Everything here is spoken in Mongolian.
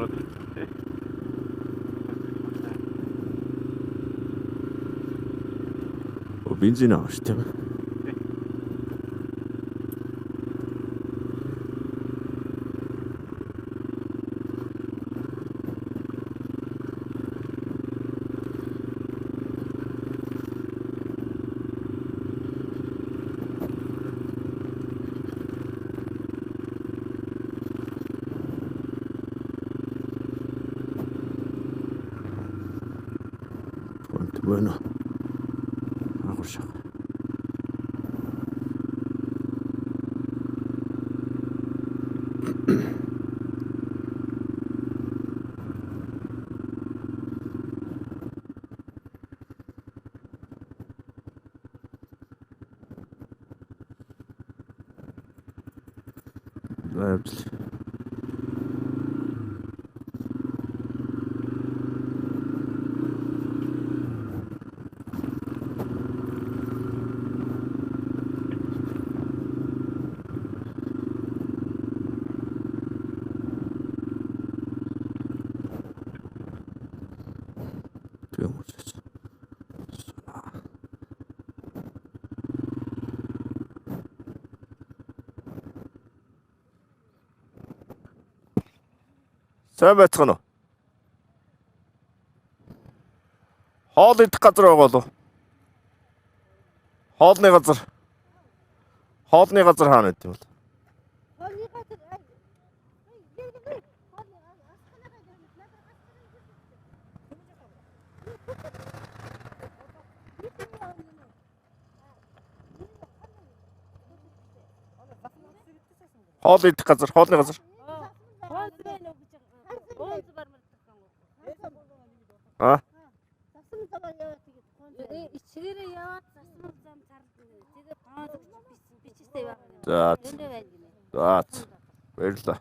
Ороод ирсэн тий. Бензин авах шүү дээ. Bueno. Агур шах. За явжл. Сайн байцгаана уу? Хоол идэх газар байгаа болов? Хоолны газар. Хоолны газар хаана байт юм бол? Хоолны газар. Хоол идэх газар, хоолны газар. А? Засам замаар яваад тэгээд ичгээрээ яваад засам зам царлаа. Тэгээд гоон бичээсээ яваа. За. Эндээ байна гинэ. За. Баярлалаа.